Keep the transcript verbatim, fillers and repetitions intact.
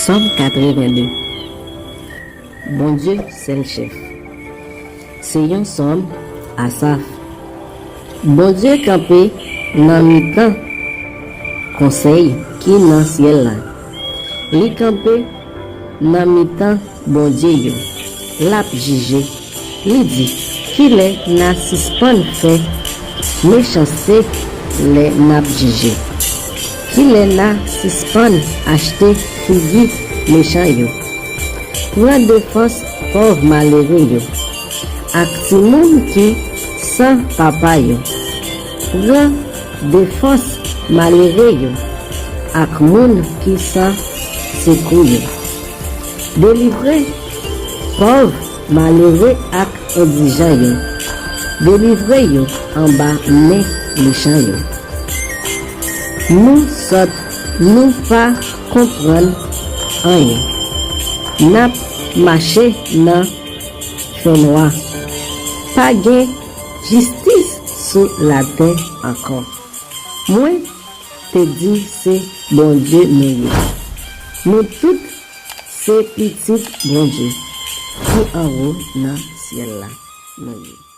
Sòm katreven de. Bondye sèl chèf. Se yon sòm Asaf. Bondye kanpe nan mitan konsèy ki nan syèl la. Li kanpe nan mitan bondye yo. L ap jije. Li di, kilè n a sispann fè mechanste lè n ap jije? Kilè n a sispann achte figi mechan yo? Pran defans pòv malere yo ak timoun ki san papa yo. Pran defans malere yo ak moun ki san sekou yo. Delivre pòv, malere ak endijan yo. Delivre yo anba men mechan yo. Nou sòt, nou pa konprann anyen. N ap mache nan fènwa. Pa gen jistis sou latè ankò. Mwen te di se Bondye nou ye. Nou tout se pitit Bondye ki anwo nan syèl la nou ye.